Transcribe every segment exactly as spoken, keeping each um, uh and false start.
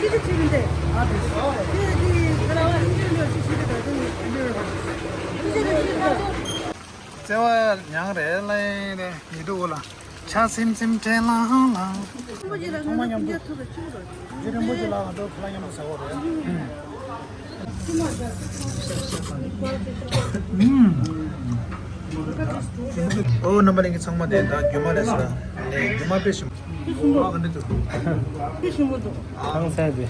བརྩེ་བ་མྱང་རེ་ལེ་རེ་ཉི་དུ་ལ། ཆ་སིམ་སིམ་དྲན་ལང་ལང་། ཚང་མ་མཉམ་དུ། རྗེ་རིན་པོ་ཆེ་ལ་ང་ཚོ་ཁ་ལག་མཉམ་དུ་ཟ་བ་རེད། ཨོ་རྣམ་པ་ལྷན་རྒྱས་ཚང་མ་དེ་ད་རྒྱུ་མ་ལས་ཟེར་ལས་རྒྱུ་མ་དཔེ་ཞིམ་པོ་ཨ་ག་འདྲ་འདུག་དཔེ་ཞིམ་པོ་འདུག་ཁང་ཚན་དེ་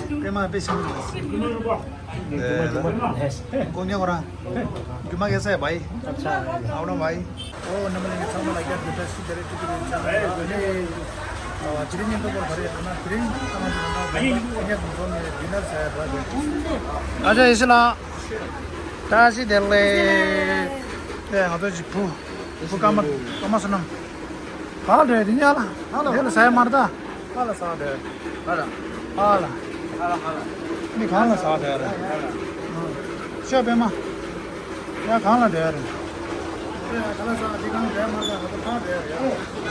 དཔེ་མ་དཔེ་ཞིམ་པོ་འདུག་ཀོང་ཀྱང་ཁོ་རང་རྒྱུ་མ་གས་ས་ཡ་བའི་ཨའོ་ན་བའི། ཨོ་རྣམ་པ་ལྷན་རྒྱས་ཚང་མ་ལ་རྒྱབ་ཀྱི་བཀྲ་ཤིས་བདེ་ལེགས་ཐུགས་རྗེ་ཆེ། ཨ་ནི་ཨ་དེ་རིང་ཉིན་ཐོ་སྐོར་བ་རེད། ཨ་ན་དེ་རིང་ཨ་ང་ཚོ་ང་ཚོ་ཉིན་ཐོ་ནས་ཌི་ནར་ཟ་ཡ་བ་རེད། ཨ་ཅག་ཡེ་ཤེས་ལགས། བཀྲ་ཤིས་བདེ་ལེགས། ཨེ་ང་ཚོ་གཅིག་བུ་བུ་ཀརྨ་ཀརྨ་བསོད་ནམས། ག་ལ་འགྲོ་ཡ་དེ་ཉལ་ལ་དེ་ལ་ཟ་ཡ་མ་རེད་ད། ཧ་ལ་ས་འདྲ། ཧ་ལ། ཧ་ལ། ཧ་ལ་ཧ་ལ། མི་གང་ལ་ས་འདྲ་རེད། ཤོད་པད་མ། ཡ་གང་ལ་འདྲ་རེད། གང་ལ་ས་འདི་གང་འདྲ་མ་འདྲ་ཧ་ལ་གང་འདྲ་རེད།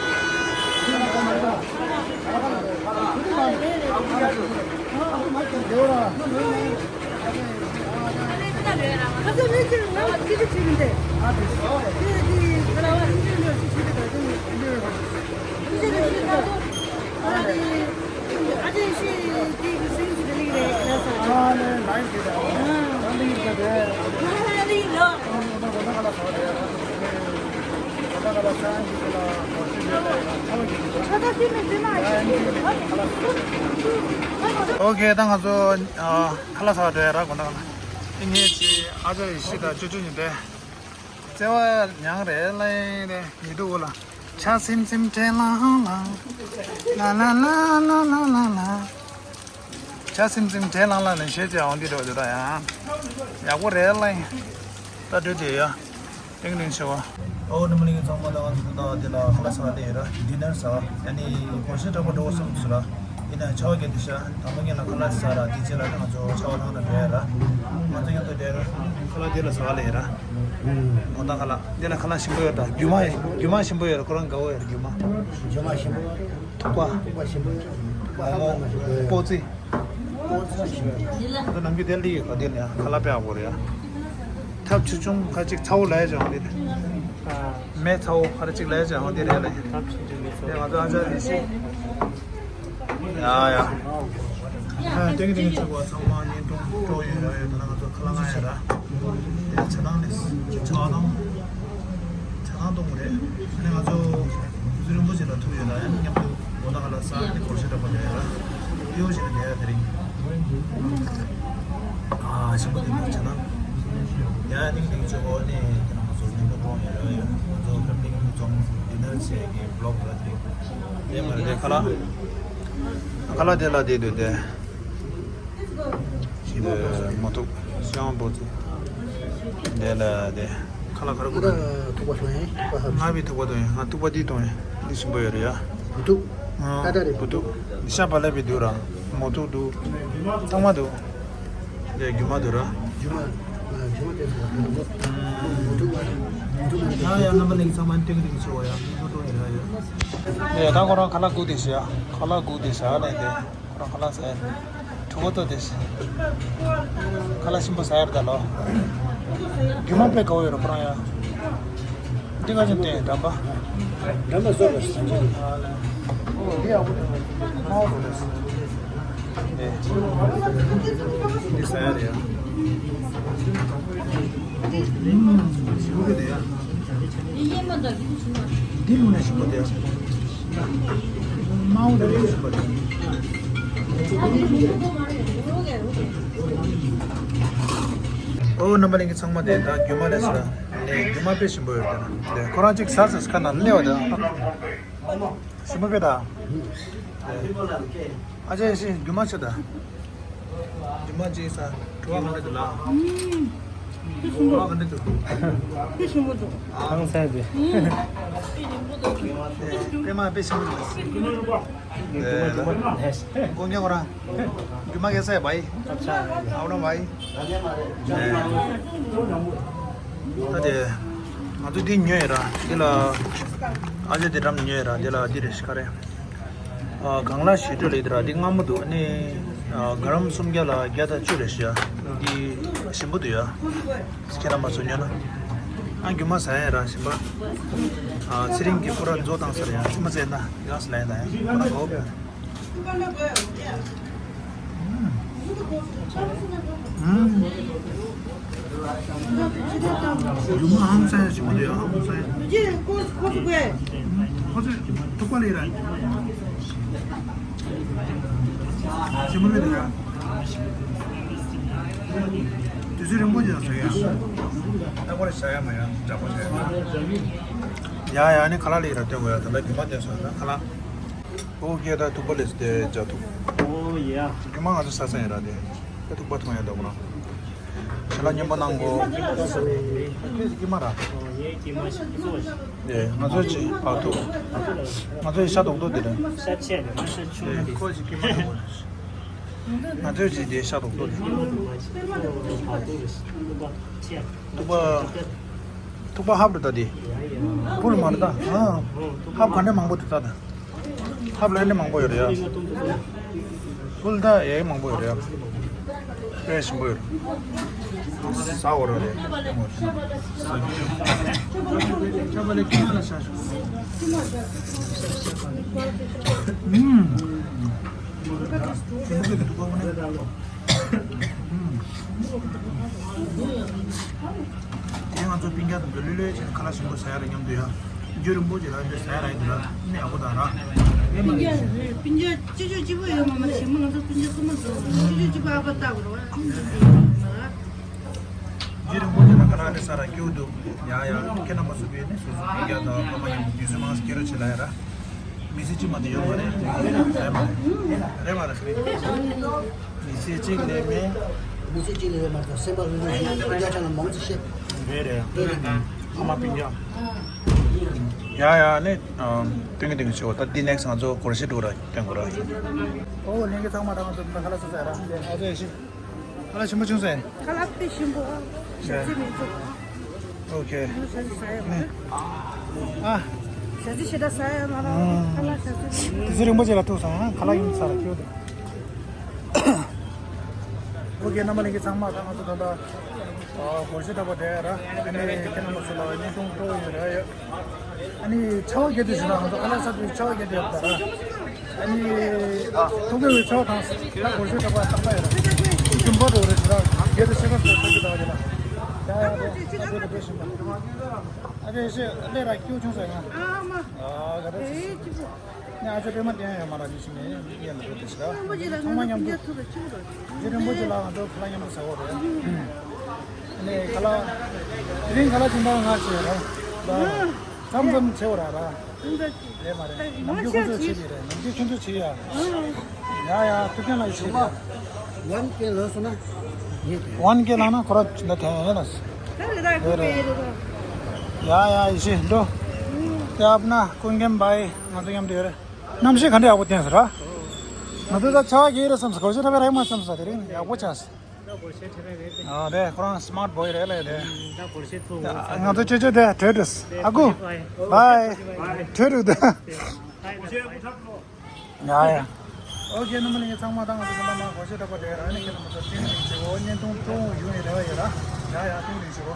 ཨོ་ཁེ། ད་ང་ཚོ་ཨ་ཁ་ལག་ཟ་བ་འགྲོ་ཡ་ར། དགོང་དག་ལ་ཨི་ངེད་ཀྱི་ཨ་ཅག་ཡེ་ཤེས་དང་ཅོ་ཅོ་ཉི་ཟླ། བརྩེ་བ་མྱང་རེ་ལེ་རེ་ཉི་དུ་ལ། ཆ་སིམ་སིམ་དྲན་ལང་ལང་། ལ་ལ་ལ། ཆ་སིམ་སིམ་དྲན་ལང་ལང་ནས་ཤེས་ཅེས་འོང་འདི་འགྲོ་འདི་ད་ཡང་། ཡག་པོ་རེད་ལེ། ད་འགྲོ་དེ་ཡ། ཏིང་ཏིང་ཆེ་བ། ཨོ་རྣམ་པ་ལྷན་རྒྱས་ཚང་མ་ད་ང་ཚོ་ད་འདི་ལ་ཁ་ལག་ཟ་བ་སླེབས་ཡོད་ར། ཌི་ནར་ཟ་བ། ཨ་ནི་སྒོར་གཞས་འཁྲབ་པ་འགྲོ་བསམ་སོང་ར། ཡིན་ན་ཆར་པ་བརྒྱབ་འདུག་ཤག་དང་པོ་ཉིད་ལ་ཁ་ལག་ཟ་ར། དེ་རྗེས་ལ་ང་ཚོ་ཆར་པ་ཐང་ལ་འགྲོ་ཡ་ར། ང་ཚོ་མཉམ་དུ་འགྲོ་ཡ་ར། ཁ་ལག་འདི་ལ་ཟ་བ་སླེབས་ཡོད་ར། དགོང་དག་ཁ་ལག་འདི་ལ་ཁ་ལག་ཞིམ་པོ་ཡོད་ར། རྒྱུ་མ་རྒྱུ་མ་ཞིམ་པོ་ཡོད་ར། ཁོ་རང་དགའ་བོ་ཡོད་ར་རྒྱུ་མ། རྒྱུ་མ་ཞིམ་པོ་ཡོད་ར། ཐུག་པ། ཐུག་པ་ཞིམ་པོ་ཡོད་ར། ཐུག་པ་ཧ་ལམ་ཞིམ་པོ་ཡོད་ར། སྤོ་ཙི། ད་ནམ་རྒྱུན་དེ་ལི་ཡོད་ག་དེ་ནས་ཁ་ལག་དཔེ་ཡག་པོ་རེད་ཡ། ཐབ་ཆུང་ཆུང་ཁ་ཅིག་ཚ་བོ་ལ་ཡ་ཅང་དེ། མེ་ཚ་བོ་ཁ་ཅིག་ལ་ཡ་ཅང་དེ་རེད་ལ་ཡ། དེ་ང་ཚོ་ཨ་ཅག་ཡེ་ཤེས། ཡ་ཡ། ཨ་ཏེང་ཏེང་ཆུ་བ་ཚང་མ་བརྙན་ཐུང་སྤྲོ་ཡོད་ར་ཡོད། ད་ང་ཚོ་ཁ་ལག་ང་ཡ་ར། དེ་ཆ་ཚང་ནས་ཆ་ཚང་། ཆ་ཚང་གཏོང་གི་རེད། ཨ་ནི་ང་ཚོ་རྒྱུ་རིན་པོ་ཆེ་ལ་ཐུག་ཡོད་ལ་ཡང་མཉམ་དུ་དགོང་དག་ལ་ས་ནི་སྒོར་གཞས་འཁྲབ་པ་ལས་ལ་ཡོ་བྱས་ནས་བསྡད་ཡ་དེ་རིང་། ཨ་ཞིམ་པོ་དེ་འདུག་ཆ་ན། ཡ་ནིང་ནིང་ཆོ་གོ་ནི་ཁྱེད་རང་ཚོ་ཉིན་དུ་གཏོང་ཡོད་ལ་ཡོད། ང་ཚོ་ཕེབས་ནིང་ཚོང་ཌི་ནར་བྱས་ཀྱི་བློག་ལ་དེ་རིང་། དེ་མ་རེད་དེ་ཁ་ལག་ཁ་ལག་དེ་ལ་དེ་འདུག་དེ། ཞིག་ཏུ་མོ་ཐུག་ཤང་བོ་ཚུ། དེ་ལ་དེ་ཁ་ལག་ཁ་ར་ཀུ་ར། ཐུག་པ་ཤོང་ཡིན། ང་བི་ཐུག་པ་དོ་ཡིན། ང་ཐུག་པ་དེ་དོ་ཡིན། འདི་ཞིམ་པོ་ཡོད་རེད་ཡ། བུ་ཐུག་ཨ་ཏ་ཏ་རེད། བུ་ཐུག་ཤ་བ་ལེ་བི་འདུག་ར། མོ་ཐུག་འདུག་ཚང་མ་འདུག་དེ་རྒྱུ་མ་འདུག་ར། རྒྱུ་མ། རྒྱུ་མ་དེ་ཚོ་བུ་ཐུག་བུ་ཐུག་ཡ་ཡ་རྣམ་པ་ལེགས་ཚང་མ་ཏིང་ཏིང་ཆེ་བ་ཡ། མི་འདུག་འགྲོ་ཡིན་ར་ཡ། དེ་ད་ཁོ་རང་ཁ་ལག་སྒུག་དེ་ཤ། ཁ་ལག་སྒུག་དེ་ཤ་ལེ་དེ། ཁོ་རང་ཁ་ལག་ཟ་ཡ། གྲོད་ཁོག་ལྟོགས་ཏེ། ཁ་ལག་ཞིམ་པོ་ཟ་ཡ་རེད་ད་ལོ། རྒྱུ་མ་དཔེ་དགའ་བོ་ཡོད་རེད་ཁོ་རང་ཡ། འདི་ག་ཅིག་བསྟན་འགྲམ་པ། འགྲམ་པ་སོགས་པ་ཟ་ཅིག་འདི་ཡག་པོ་དམའ་བོ་རེད། འདི་ཟ་ཡ་རེད་ཡ། ཞིམ་པོ་རེད་ཡ། འདི་ལུག་ནས་ཞིམ་པོ་དེ། དམར་པོ་དེ་ལས་ཞིམ་པོ་དེ། ཨོ་རྣམ་པ་ལྷན་རྒྱས་ཚང་མ་དེ་ད་རྒྱུ་མ་ལས་སོ། ལས་རྒྱུ་མ་དཔེ་ཞིམ་པོ་ཡོད་དེ་ན། དེ་ཁོ་རང་གཅིག་ཟ་ཟ་ཁ་ན་སླེབས་པ་དེ། ཞིམ་པོ་དཔེ་ད། ཨ་ཅག་ཡེ་ཤེས་རྒྱུ་མ་ཆུ་ད། རྒྱུ་མ་ཅིག་ཟ། བྲོ་བ་ག་འདྲ་འདུག་ལགས། ཨུམ། བྲོ་བ་ག་འདྲ་འདུག་ཨུམ། ཨ། ཁང་ཚན་དེ། ཨུམ། དཔེ་མ་དཔེ་ཞིམ་པོ་འདུག་ཨེ། ཀོང་ཀྱང་ཁོ་རང་། རྒྱུ་མ་གས་ས་ཡ་བའི། ཨ་བ་རང་བའི། ཨེ། ད་དེ། ང་ཚོ་འདི་ཉོས་ཡོད་ར། འདི་ལ། ཨ་ཅེ་དེ་འགྲམ་ཉོས་ཡོད་ར། འདི་ལ་འདི་རེད་ཤི་ཁ་རེད། ཨ། གང་ལ་ཞི་སྤྲོས་ལེགས་དེ་ར་འདི་སྔ་མོ་འདུག་ཨ་ནི། ཨ། ག་རམ་སུམ་བརྒྱ་ལ་བརྒྱ་དང་བཅུ་རེད་ཤག་འདི་ཞིམ་པོ་འདུག་ཡ། ཁྱེད་རང་མ་སུ་ཉོ་ན། ཨ། རྒྱུ་མ་ཟ་ཡ་ར་ཞིམ་པ། ཨ། ཚེ་རིང་གི་ཁོ་ར་མཛོ་བཏང་ས་རེད་ཡ། ཚེ་མ་ཟས་ན་ཡག་སི་ལ་ཡ་ད་ཡ་ཁོ་ར་གོ། རྒྱུ་མ་ཧང་སང་ཞིག་མ་རེད། ཧང་སང་། ཁོ་ཚོས་ཐུག་པ་ལས་ར། ཞིམ་པོ་རེད་ར། དུས་ཚོད་རིང་པོ་ཅིག་ལ་བཟོ་ཡ། ད་ཁོ་རེ་ཟ་ཡ་མ་ཡ་འདྲ་པོ་བྱས། ཡ་ཡ་ནི་ཁ་ལག་ལས་ར་སྟོན་དགོས་ཡ། ད་ལྟ་རྒྱུ་མ་སྟོན་སོང་ན་ཁ་ལག་ཨོ་ཁེ། ད་ཐུག་པ་ལས་དེ་ཇ་ཐུག་ཨོ་ཡ། རྒྱུ་མ་ང་ཚོ་ས་ས་ཡིན་ར་དེ། ད་ཐུག་པ་ཐུག་ཡ་ད་ཁོ་རང་། ཁྱེད་ལ་མཉམ་པོ་གནང་གོ། ཁྱེད་ཀྱི་མ་ར། ཨོ་ཡ་ཀྱི་མ་ཞིག་ཀྱི་མ་ཞིག་དེ་ང་ཚོ་ཅི་ཨ་ཐུག་ང་ཚོ་ཡི་ཤ་རྡོག་རྡོག་དེ་རེད། ཤ་ཆེ་རེད། ཤ་ཆུང་དེ། ཁོ་ཅི་ཀྱི་མ་ར། ང་ཚོ་ཅི་དེ་ཤ་རྡོག་རྡོག་དེ། ཨ་ཐུག་རེད། ཐུག་པ་ཆེ། ཐུག་པ། ཐུག་པ་ཧབ་རེད་ད་དེ། ཕུལ་མ་རེད་ད། ཨ། ཧབ་ག་འདྲ་མང་པོ་འདུག་ད་ད། ཧབ་ལ་ནི་མང་པོ་ཡོད་རེད་ཡ། ཕུལ་ད་ཡའི་མང་པོ་ཡོད་རེད་ཡ། དཔེ་ཞིམ་པོ་ཡོད་རེད། ཟ་འོ་ར་རེད། ཁྱབ་པ་ལས་ཀྱི་མ་ལ་ཤ་ཤོག་ཨུམ། ཞིམ་པོ་གི་འདུག་གོ་ནི། དེ་ང་ཚོ་སྤུན་ཀྱག་དང་ལོ་ལོ་ལོས་ཁ་ལག་ཞིམ་པོ་ཟ་ཡ་ལ་མཉམ་དུ་ཡ། རྒྱུན་རིང་པོ་ཅིག་ལ་འདི་ཟ་ཡ་ལ་ཡིན་འདུག་ལ་ནི་ཡག་པོ་དང་ར། སྤུན་ཀྱག་རེད། སྤུན་ཀྱག་ཅི་ཅོ་ཅི་པོ་ཡོད་མ་མ་ཞིམ་པོ། ང་ཚོ་སྤུན་ཀྱག་ཁོ་མ་ཚོ་ཅི་ཅོ་ཅི་པོ་ཨ་ཕ་ལྟ་བུ་ར་བ་ཅི་ཅོ་ཅི་པོ་ཡོད་མ་ར། རྒྱུན་རིང་པོ་ཅིག་ལ་ཁ་ལག་ནི་ཟ་ར་སྐྱིད་དུ་ཡ་ཡ། ཁྱེད་རྣམ་པ་ཚོ་བས་ནི་སོ་སོ་སྤུན་ཀྱག་དང་ཕ་མ་མཉམ་དུ་དུས་ཚོད་མང་ཙམ་སྐྱེལ་རོགས་བྱེད་ལ་ཡ་ར། མི་ཚེ་གཅིག་མ་གཏོགས་ཡོད་མ་རེད། རེད་མ་རེད། རེད་མ་རེད། མི་ཚེ་གཅིག་ལས་མེད། མི་ཚེ་གཅིག་ལས་མེད་མ་གཏོགས་སེམས་པ་ལྷོད་ལྷོད་བྱས་སྤུན་ཀྱག་ཆ་ལ་མང་ཙམ་བཤད། རེད་རེད། རེད་རེད། ཨ་མ་སྤུན་ཀྱག་ཡ་ཡ་ནི་ཏིང་ཏིང་ཞོ། ད་འདི་ནེག་སི་ང་ཚོ་སྒོར་གཞས་འགྲོ་ར་སྟོན་དགོས་ར། ཨོ་ལྷན་རྒྱས་ཚང་མ་ད་ང་ཚོ་འདི་ཁ་ལག་ཟ་ཟ་ར། ཨ་ཙི་ཤི། ཁ་ལག་ཞིམ་པོ་བྱུང་ཟེར། ཁ་ལག་དཔེ་ཞིམ་པོ། ཞག་ཚི་མི་འཇུག་ཨོ་ཁེ། ཞག་ཚི་ཟ་ཡ་མ་རེད། ཨ། ཞག་ཚི་ཞེ་དྲག་ཟ་ཡ་མ་རེད། ཨ། ཁ་ལག་ཞག་ཚི་མི་འཇུག་དུས་ཚོད་རིང་པོ་ཅིག་ལ་ཐུག་སོང་། ཁ་ལག་ཡིན་ས་ར་ཁྱོད་དེ། ཨོ་ཁེ། རྣམ་པ་ལྷན་རྒྱས་ཚང་མ་ད་ང་ཚོ་ད་ལྟ་སྒོར་གཞས་འཁྲབ་པ་བསྡད་ཡ་ར། ཨ་ནི་ཁྱེད་རྣམ་པ་ཚོ་ལ་བརྙན་ཐུང་སྤྲོ་ཡོད་ར་ཡོད། ཨ་ནི་ཆར་པ་བརྒྱབ་དུས་ཟེར་ན་ང་ཚོ་ཁ་ལག་ཟ་དུས་ཆར་པ་བརྒྱབ་དུས་ཡོད་པ་ར། ཨ་ནི་ཐུག་པའི་ཆར་པ་དང་ད་སྒོར་གཞས་འཁྲབ་པ་རྟག་པ་ཡོད་ར། ཞུམ་པ་འགྲོ་རེད་ཟེར་ར། རྒྱབ་དུས་ཤེལ་ཀ་སོགས་ཐུག་གི་འདུག་ཡ་ལ། ཡ་ཡ་ཡ་ཡ། ཨ་ཅེ་ཨ་ཅེ་ཞེ་ལས་ར་སྐྱིད་བྱུང་ཟེར་ང་། ཨ་མ། ཨ་ག་རེ་ཟེར། ཨེ་ཅི་པོ། ངས་ཨ་ཅེ་པད་མ་བསྟན་ཡོད་མ་ར་ཅི་ཞིག་ནས་ཡན་ལ་རེད་དེ་ཞིག་ར། རིན་པོ་ཆེ་ལ་ཚང་མ་མཉམ་དུ། རིན་པོ་ཆེ་ལ་ང་ཚོ་ཁ་ལག་མཉམ་དུ་ཟ་འོ་རེད། ཨ་ནི་ཁ་ལག་དེ་རིང་ཁ་ལག་སྦྱིན་བདག་ང་བྱས་ར། ད་མཚམས་མཚམས་བྱེད་འོ་ར་ར། རེད་མ་རེད། ནམ་རྒྱུན་ཁོང་ཚོས་བྱེད་ཀྱི་རེད། ནམ་རྒྱུན་ཁྱོད་ཚོས་བྱེད་ཡ། ཡ་ཡ། ཐུབ་བསྟན་ལ་ཡི་ཤོག་པ། ཝན་ཀེ་ལོན་སོང་ན་ཡེ་དེ། ཝན་ཀེ་ལ་ན་ཁོ་ར་ཇི་འདྲ་ཐོན་ཡོད་ན། ཡ་ཡ། ཡེ་ཤེས་འགྲོ། དེ་ཨབ་ན་ཀུན་མཁྱེན་བྷའི་ང་ཚོ་མཉམ་དུ་ཡོད་རེད། གནམ་གཤིས་ག་འདྲ་ཡག་པོ་བསྟན་ཟེར་ར། ང་ཚོ་ད་ཆར་པ་རྒྱག་རེད་བསམ་སོང་། སྒོར་གཞས་འཁྲབ་པ་རེད་མ་བསམ་སོང་། དེ་རིང་ཡག་པོ་ཆགས་སོང་། ད་སྒོར་གཞས་འཁྲབ་པ་རེད་དེ། ཨ་རེད། ཁོ་རང་སི་མཱར་ཊི་བྷོའི་རེད་ལ་ཡ་དེ། ད་སྒོར་གཞས་ཐོབ། ང་ཚོ་ཅོ་ཅོ་དེ་བྲོས་འགྲོ། ཨ་ཁུ། བྷའི། བྷའི། བྲོས་འགྲོ་དེ། ཡ་ཡ། ཨོ་ཁེ། རྣམ་པ་ལྷན་རྒྱས་ཚང་མ་ད་ང་ཚོ་ཚང་མ་མ་སྒོར་གཞས་འཁྲབ་པ་དེ་རང་ནས་ཁྱེད་རྣམ་པ་ཚོ་བརྟན་བརྟན་བྱེད་འོ། བརྙན་ཐུང་སྤྲོ་བོ་ཡོང་བའི་རེ་བ་ཡོད་ར། ཡ་ཡ། བརྟན་བརྟན་བྱེད་འོ།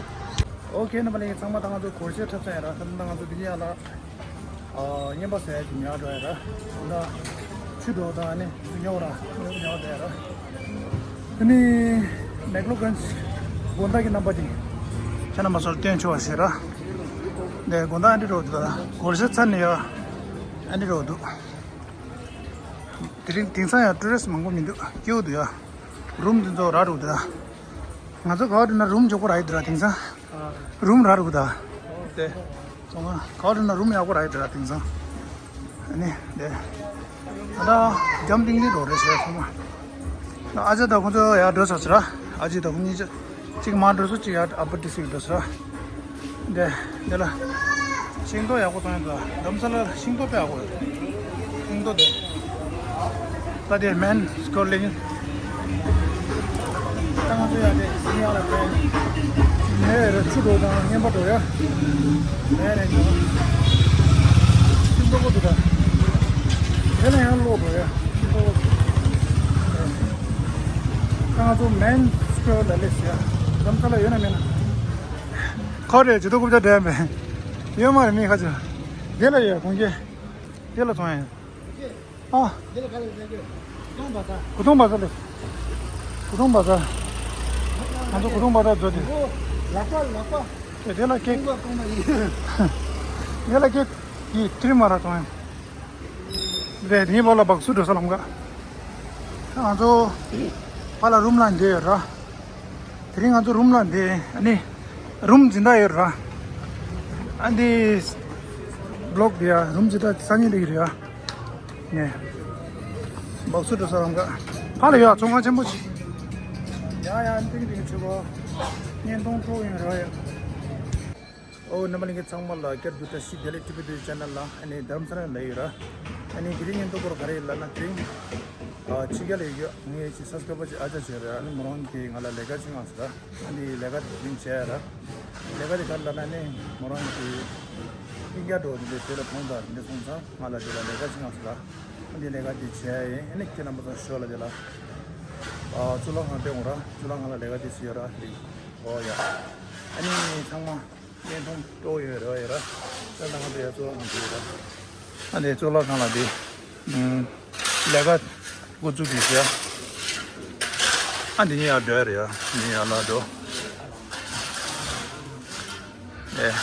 ཨོ་ཁེ། རྣམ་པ་ལྷན་རྒྱས་ཚང་མ་ད་ང་ཚོ་སྒོར་གཞས་འཁྲབ་ཚར་ཡ་ར། ད་ལྟ་ང་ཚོ་འདི་ག་ཡ་ལ། ཨ། བརྙན་པར་ཟེར་ཡ་ཅིག་ཉར་འགྲོ་ཡ་ར། ད་ཆུ་འགྲོ་དང་ནི་ཉོ་ར་ཉོ་ཉོ་འགྲོ་ཡ་ར། དེ་ནི་མེག་ལོ་གྷན་ཇི་དགོན་བདག་གི་རྣམ་པ་ཅིག་ཁྱེད་རྣམ་པ་ཚོར་སྟོན་ཆོག་པ་ཞིག་ར། འདི་དགོན་བདག་ཨ་འདྲ་རོ་འདུག་ད་སྒོར་གཞས་ཚར་ནས་ཡ་ཨ་འདྲ་རོ་འདུག་དེ་རིང་དེང་སང་ཡང་ཊུ་རི་སི་མང་པོ་མི་འདུག་སྐྱིད་པོ་འདུག་ཡ། རུམ་འདི་ཚོ་རག་འགྲོ་འདུག་ད། ང་ཚོ་ག་བ་འགྲོ་ན་རུམ་མགྱོགས་པོ་རག་གི་འདུག་ར། དེང་སང་རུམ་རག་འགྲོ་འདུག་ད། དེ་ཚོ་ང་ག་བ་འགྲོ་ན་རུམ་ཡག་པོ་རག་གི་འདུག་ར་དེང་སང་། ཨ་ནི་དེ་ད་རྒྱམ་ཏིང་ཏིང་འགྲོ་རེད་ཟེར་ཚང་མ། ཨ་ཅག་དང་ཁོང་ཚོ་ཡར་འགྲོ་ཚར་ཟེར་ར། ཨ་ཅེ་དང་ཁོང་གཉིས་ཆ། གཅིག་མར་འགྲོ་སོང་། གཅིག་ཡར་ཨ་པར་ཌི་སི་ཊི་རིག་འགྲོ་སོང་། འདི་འདི་ལ་ཤིང་ཏོག་ཡག་པོ་བཏང་ཡོད་འདུག་རྡ་རམ་ས་ལ་ཤིང་ཏོག་དཔེ་ཡག་པོ་ཡོད། ཤིང་ཏོག་དེ་ད་དེ་མེན་སི་ཀོར་ལེན། ད་ང་ཚོ་ཡར་དེ་ཡར་ལ་ཕེབས། ནས་ར་ཆུ་འགྲོ་དང་རྔན་པ་འགྲོ་ཡ། ནས་ནས་འགྲོ། ཤིང་ཏོག་པོ་འདུག་ད། དེ་ལ་ཡང་ཀློག་དགོས་ཡ། ང་ཚོ་མེན་སྐོར་ལ་སླེབས་ཡ། ལམ་ཁ་ལ་ཡོད་ན་མེད་ན། ཁོ་རེ་ཇི་ཏོ་ཀུབ་ཅག་འདྲ་མེད། ཡོད་མ་རེད་མི་ཁ་ཅིག་དེ་ལ་ཡོད་གོང་ཁེ། དེ་ལ་ཐོང་ཡ། ཨ། དེ་ལ་ག་རེ་ཟེར་གྱི། གུ་དོང་བ་ས་ལེ། གུ་དོང་བ་ས། ང་ཚོ་གུ་དོང་བ་ས་འཛོ་དེ། ལག་པ་ལག་པ། དེ་ལ་ཀེག་གོང་པ་གོང་པ་ཡིན། དེ་ལ་ཀེག་གི་ཏིར་མ་ར་ཐོང་ཡ། རེད། དེའི་བར་ལ་སྦག་སུ་འགྲོ་ས་ལམ་ག་ང་ཚོ་ཕ་ལ་རུམ་ལ་འདི་ཡོད་ར། དེ་རིང་ང་ཚོ་རུམ་ལ་འདི་ཨ་ནི་རུམ་འཛིན་བདག་ཡོད་ར། ཨ་འདི་བློག་འདི་ཡ་རུམ་འཛིན་བདག་སང་ཉིན་འདི་ཡོད་ར། ནས་སྦག་སུ་འགྲོ་ས་ལམ་ག་ཕ་ལ་ཡོད་ཚོང་ཁང་ཆེན་པོ་ཅིག་ཡ་ཡ་ཏིང་ཏིང་ཆུ་བ་བརྙན་ཐུང་ཐོག་ཡོད་ར་ཡ། ཨོ་རྣམ་པ་ལྷན་རྒྱས་ཚང་མ་ལ་བསྐྱར་དུ་བཀྲ་ཤིས་བདེ་ལེགས། ཊི་བི་ཆེ་ནལ་ལ་ཨ་ནི་རྡ་རམ་ས་ལ་ལ་ཡོད་ར། ཨ་ནི་དེ་རིང་ཉིན་ཐོ་སྐོར་ག་རེ་ཡིན་ལབ་ན་དེ་རིང་ཨ་ཕྱི་རྒྱལ་ལ་ཡོད་ངའི་ཅི་སབ་སི་ཀ་རའི་བར་ཅིག་ཨ་ཅག་ཅིག་ཡོད་ར། ཨ་ནི་མོ་རང་གིས་ང་ལ་ལས་ཀ་ཅིག་མངགས་སོང་ར། ཨ་ནི་ལས་ཀ་དེ་དེ་རིང་བྱས་ཡ་ར། ལས་ཀ་དེ་ག་རེ་ལབ་ན་ཨ་ནི་མོ་རང་གིས་སྤུན་ཀྱག་འགྲོ་དེ་འདྲ་དེ་ལ་ཐོང་ད་དེ་འདྲ་སོང་ཙང་ང་ལ་དེ་ལ་ལས་ཀ་ཅིག་མངགས་སོང་ར། ཨ་ནི་ལས་ཀ་དེ་བྱས་ཡ་ཡིན། ཨ་ནི་ཁྱེད་རྣམ་པ་ཚོ་ཞོར་ལ་དེ་ལ་ཨ་གཙུག་ལག་ཁང་སྟོན་དགོས་ར། གཙུག་ལག་ཁང་ལ་ལས་ཀ་དེ་བྱས་ཡོད་ར། དེ་རིང་ཨོ་ཡ། ཨ་ནི་ཚང་མ། བརྙན་ཐུང་སྤྲོ་ཡོད་རེ་བ་ཡོད་ར། ད་ང་ཚོ་ཡ་གཙུག་ལག་ཁང་འདི་ཡོད་ར། ཨ་ནི་གཙུག་ལག་ཁང་ལ་འདི། ཨུམ། ལས་ཀ་འགོ་བཙུགས་དུས་ཟེར། ཨ་འདི་ཉིད་ཡར་འགྲོ་ཡ་རེད་ཡ། འདི་ཉིད་ཡར་ལ་འགྲོ། ཨེ།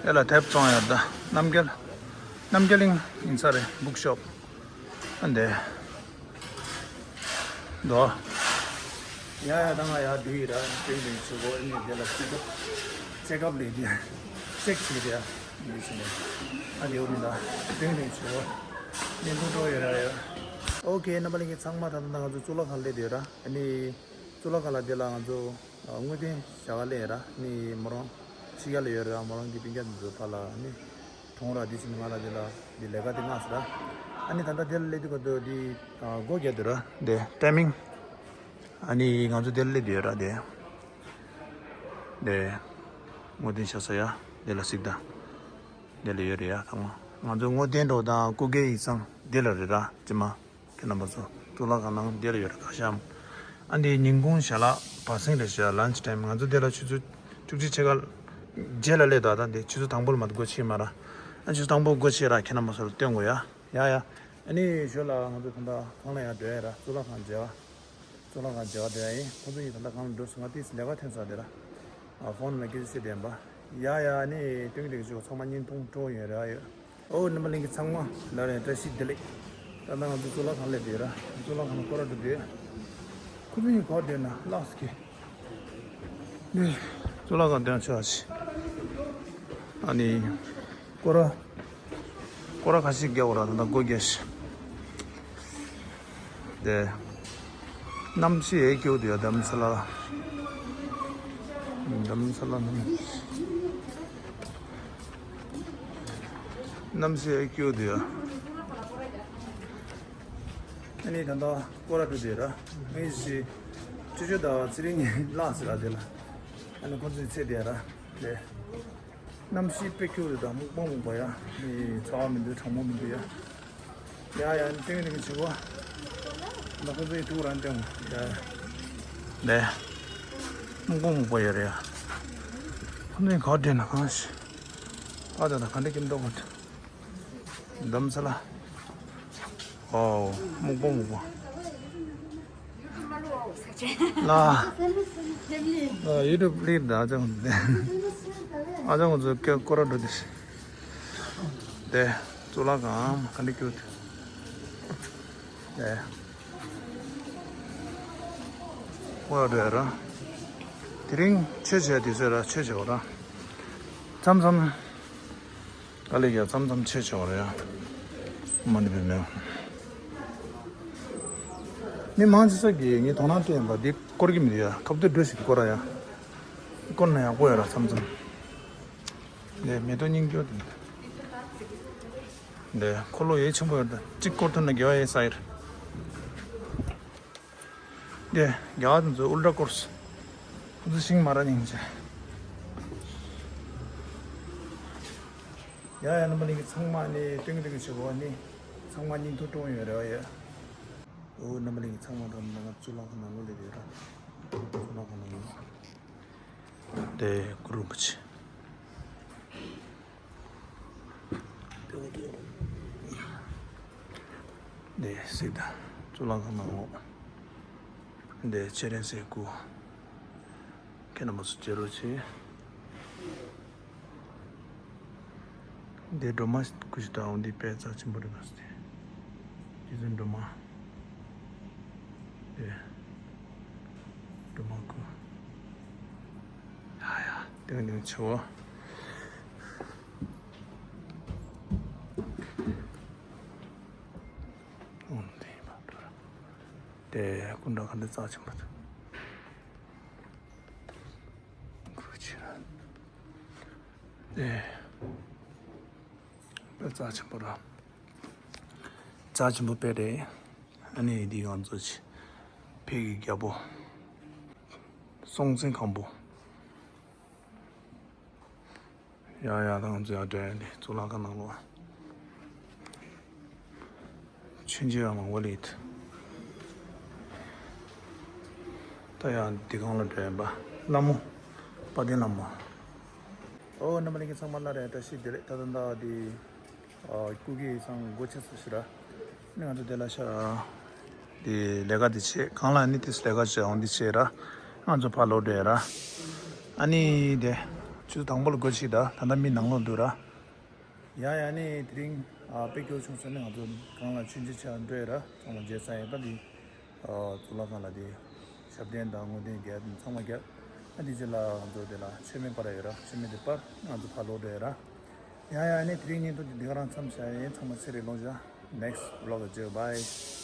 ཨེ་ལ་དེབ་བཙོང་ཡ་ད་རྣམ་རྒྱལ། རྣམ་རྒྱལ་གླིང་ཡིན་ས་རེད། བུག་ཤོབ། ཨ་འདི། འདུག་ཡ་ཡ་ད་ང་ཡར་འགྲོ་ཡི་ར། ཏིང་ཏིང་ཆུ་བོ་ཨ་ནི་དེ་ལ་ཅེག་ཨབ་ཅེག་ཨབ་ལས་དེ་ཅེག་བྱེད་དེ་ཡ་འདི་ཕྱིན་ནས་ཨ་འདི་འོ་མི་ད་ཏིང་ཏིང་ཆུ་བོ་བརྙན་ཐུང་སྤྲོ་ཡོད་ར་ཡ། ཨོ་ཁེ་རྣམ་པ་ལྷན་རྒྱས་ཚང་མ་ད་ལྟ་ང་ཚོ་གཙུག་ལག་ཁང་སླེབས་དེ་ར། ཨ་ནི་གཙུག་ལག་ཁང་ལ་དེ་ལ་ང་ཚོ་དངོས་བསྟན་ཞལ་ཁ་སླེབས་ར། ཨ་ནི་མོ་རང་ཕྱི་རྒྱལ་ལ་ཡོད་ར། མོ་རང་གི་སྤུན་ཀྱག་འདི་ཚོ་ཕར་ལ་ཨ་ནི། གྲོང་ར་འདི་ཕྱིན་ང་ལ་འདི་ལ་འདི་ལས་ཀ་འདི་མངགས་སོང་ར། ཨ་ནི་ད་ལྟ་འདི་ལ་སླེབས་དུས་ག་དུས་འདི་སྒོ་རྒྱག་དུས་ར་འདི་ཊའི་མིང་། ཨ་ནི་ང་ཚོ་འདི་ལ་སླེབས་དུས་ར་འདི། འདི་དངོས་བསྟན་ཞལ་ས་ཡ་འདི་ལ་གཟིགས་དང་། འདི་ལ་ཡོད་རེད་ཡ་ཚང་མ། ང་ཚོ་དངོས་བསྟན་འགྲོ་དང་སྐུ་སྒེར་ཡིག་ཚང་འདི་ལ་རེད་ར་ཅི་མ། ཁྱེད་རྣམ་པ་ཚོ་གཙུག་ལག་ཁང་ནང་འདི་ལ་ཡོད་རེད་ཁ་ཤམ། ཨ་འདི་ཉིན་གུང་ཞལ་ལག་བར་གསེང་རེད་ཤག་ལན་ཆི་ཊའིམ། ང་ཚོ་འདི་ལ་ཆུ་ཚོད་བཅུ་གཅིག་ཕྱེད་ཀ་རྗེས་ལ་སླེབས་འདུག་ད་འདི་ཆུ་ཚོད་དང་པོ་ལ་མ་གཏོགས་སྒོ་ཕྱེ་མ་ར། ཨ་ཆུ་ཚོད་དང་པོ་སྒོ་ཕྱེ་ར་ཁྱེད་རྣམ་པ་ཚོ་ལ་སྟོན་དགོས་ཡ། ཡ་ཡ། ཨ་ནི་ཞོར་ལ་ང་ཚོ་ད་ལྟ་ཁང་ལ་ཡར་འགྲོ་ཡ་ར། གཙུག་ལག་ཁང་མཇལ་བ། གཙུག་ལག་ཁང་མཇལ་བ་འགྲོ་ཡ་ཡིན། ཁོང་ཚོ་གཉིས་ད་ལྟ་ཁང་ལ་འགྲོ་སོང་། ང་ཏིས་ལས་ཀ་ཐོན་ཚར་དེ་ར། ཨ་ཕོན་ལ་སྐད་ཆ་བཤད་བསྡད་པ། ཡ་ཡ་ཨ་ནི་སྟོན་གྱི་འདུག་ཅོ་ཚང་མ་བརྙན་ཐུང་སྤྲོ་ཡོད་ར་ཡོད། ཨོ་རྣམ་པ་ལྷན་རྒྱས་ཚང་མ་ལ་རེ་བཀྲ་ཤིས་བདེ་ལེགས། ད་ལྟ་ང་ཚོ་གཙུག་ལག་ཁང་སླེབས་བསྡད་ར། གཙུག་ལག་ཁང་ལ་སྐོར་ར་འགྲོ་བསྡད། ཁོ་ཚོ་ཡིན་གོ་བསྡད་ན་ལགས་སོ་ཁེ། ནི་གཙུག་ལག་ཁང་དོན་ཆེ་བ་ཞིག་ཨ་ནི་སྐོར་ར་སྐོར་ར་ཁ་ཤས་རྒྱག་འོ་ར། ད་ལྟ་སྒོ་རྒྱག་ཤིག་དེ། གནམ་གཤིས་ཡག་པོ་འདུག་ཡ། རྡ་རམ་ས་ལ། རྡ་རམ་ས་ལ་གནམ་གཤིས་ཡག་པོ་འདུག་ཡ། ཨ་ནི་ད་ལྟ་སྐོར་ར་འགྲོ་བསྡད་ར། ངས་ཅི་ཅོ་ཅོ་དང་ཚེ་རིང་གཉིས་ལངས་ཟེར་ར་དེ་ལ། ཨ་ནི་ཁོ་ཚོའི་ཚེ་བསྡད་ར་དེ། གནམ་གཤིས་དཔེ་སྐྱིད་འདུག་ད་སྨུག་པ་སྨུག་པ་ཡ། ནི་ཚ་བ་མི་འདུག་གྲང་མོ་མི་འདུག་ཡ། ཡ་ཡ་ནི་སྟོན་གྱི་འདུག་གི་བྱེད་གོ། ད་ཁོ་ཚོ་ཡི་ཐུག་རང་སྟོན་གོ་ཡ། ལེ། སྨུག་པ་སྨུག་པ་ཡོད་རེད་ཡ། ཁོ་ཚོ་ཡི་ག་བ་འདྲེན་ན་གང་ཞིག་ཨ་ད་ད་ག་འདྲ་སྐྱིད་མདོག་གོ། རྡ་རམ་ས་ལ། ཨོ། སྨུག་པ་སྨུག་པ། ལ། ཡུ་ཊུབ་ལིར་ད་ཨ་ཅང་། ཨ་ཅང་ཚོ་སྐད་སྐོར་ར་འགྲོ་དེ། དེ། གཙུག་ལག་ཁང་ག་འདྲ་སྐྱིད། དེ། སྐོར་ར་འགྲོ་ཡ་ར། དེ་རིང་ཆོས་བྱས་དུས་ཚོད་ར་ཆོས་བྱས་འོ་ར། མཚམས་མཚམས། དཀའ་ལས་ཀྱང་མཚམས་མཚམས་ཆེ་ཆེ་བ་རེད་ཡ། མ་ཎི་བའི་མེའོ། མི་མང་ཆེ་ས་གིས་ངའི་དོ་སྣང་སྤྲད་ཡིན་པ་འདི་སྐོར་གྱི་མི་འདུག་ཡ། ཁ་བརྡ་འགྲོ་ཞིག་སྐོར་ར་ཡ། སྐོར་ན་ཡག་པོ་ཡོད་ར་མཚམས་མཚམས། འདི་མེ་ཏོག་སྙིང་རྗེ་འདི། འདི་འཁོར་ལོ་ཡེ་ཆེན་པོ་ཡོད་ད། གཅིག་སྐོར་ཐུབ་ན་དགེ་བ་ཡེ་ས་ཡིར། དེ་རྒྱ་གར་དེ་ཚོ་ཨུལ་ཊ་ཀོར་སི། ཁོ་ཚོ་ཤིང་མ་ར་སྙིང་རྗེ། ཡ་ཡ་རྣམ་པ་ལྷན་རྒྱས་ཚང་མ་ནི་སྟོན་གྱི་སྟོན་གྱི་བྱེད་གོ་ནི། ཚང་མ་བརྙན་ཐུང་སྟོན་ཡོད་རེད་བ་ཡ། ཨོ་རྣམ་པ་ལྷན་རྒྱས་ཚང་མ་དང་ང་གཙུག་ལག་ཁང་ནང་ལོགས་ལ་ཡོད་ར། གཙུག་ལག་ཁང་ནང་ལོགས། དེ་གུ་རུ་རིན་པོ་ཆེ། དེ་གསེར་རྟ་གཙུག་ལག་ཁང་ནང་ལོགས། དེ་སྤྱན་རས་གཟིགས་སྐུ། ཁྱེད་རྣམ་པ་ཚོ་མཇལ་རོགས་བྱེད། འདི་སྒྲོལ་མ་སྐུ་ཞིག་དང་འདི་དཔེ་རྩ་ཆེན་པོ་རེད་པ་སྟེ། རྗེ་བཙུན་སྒྲོལ་མ། འདི་སྒྲོལ་མ་སྐུ། ཡ་ཡ་ཏིང་ཏིང་ཆེ་བོ། འོང་དེ་ཡིན་པ་འགྲོ་ར། དེ་སྐུ་འདྲ་ག་འདི་རྩ་ཆེན་པོ་འདུག་ཁུ་ཆེ་ར། དེ། དཔེ་རྩ་ཆེན་པོ་ར། རྩ་ཆེན་པོ་དཔེ་རེད། ཨ་ནི་འདི་ང་ཚོ་ཆེ། ཕ་གི་རྒྱལ་པོ། སྲོང་བཙན་སྒམ་པོ། ཡ་ཡ་ད་ང་ཚོ་ཡར་འགྲོ་ཡ་འདི་གཙུག་ལག་ཁང་ནང་ལོགས། མཆོད་མཇལ་ཡང་མང་པོ་སླེབས་འདུག་ད་ཡང་འདི་སྒང་ལ་འགྲོ་ཡིན་པ། ལྷ་མོ། དཔལ་ལྡན་ལྷ་མོ། ཨོ་རྣམ་པ་ལྷན་རྒྱས་ཚང་མ་ལ་རེ་བཀྲ་ཤིས་བདེ་ལེགས། ད་ད་ད་འདི་ཨ་སྐུ་སྒེར་ཚང་སྒོ་ཕྱེ་ཚར་ཤག་ར། ནི་ང་ཚོ་དེ་ལ་ཤག་ར། འདི་ལས་ཀ་འདི་བྱེད་གང་ལ་ནི་དེ་ལས་ཀ་བྱེད་འོང་འདི་བྱེད་ར། ང་ཚོ་ཕར་ལོག་འགྲོ་ཡ་ར། ཨ་ནི་དེ་ཆུ་ཚོད་དང་པོ་ལ་སྒོ་ཕྱེ་ད། ད་ལྟ་མི་ནང་ལོགས་འདུག་ར། ཡ་ཡ་ནི་དེ་རིང་ཨ་དཔེ་སྐྱིད་པོ་བྱུང་སོང་། ནི་ང་ཚོ་གང་ལ་མཆོད་མཇལ་བྱ་འགྲོ་ཡ་ར། ཚང་མ་མཇལ་ཚར་ཡ། ད་འདི་ཨ་གཙུག་ལག་ཁང་ལ་འདི་ཞབས་བརྟན་དང་བསྔོ་རྟེན་རྒྱབ་ཚང་མ་རྒྱབ། ཨ་འདི་རྗེས་ལ་ང་ཚོ་དེ་ལ་མཆོད་མེ་སྤར་ཡ་ར། མཆོད་མེ་དེ་སྤར་ང་ཚོ་ཕར་ལོག་འགྲོ་ཡ་ར། ཡ་ཡ་ནི་དེ་རིང་བརྙན་ཐུང་འདི་འདི་ག་རང་མཚམས་བཞག་ཡིན། ཚང་མ་ཚེ་རིང་ལོངས་ཤིག Next vlog ལ་མཇལ། Bye.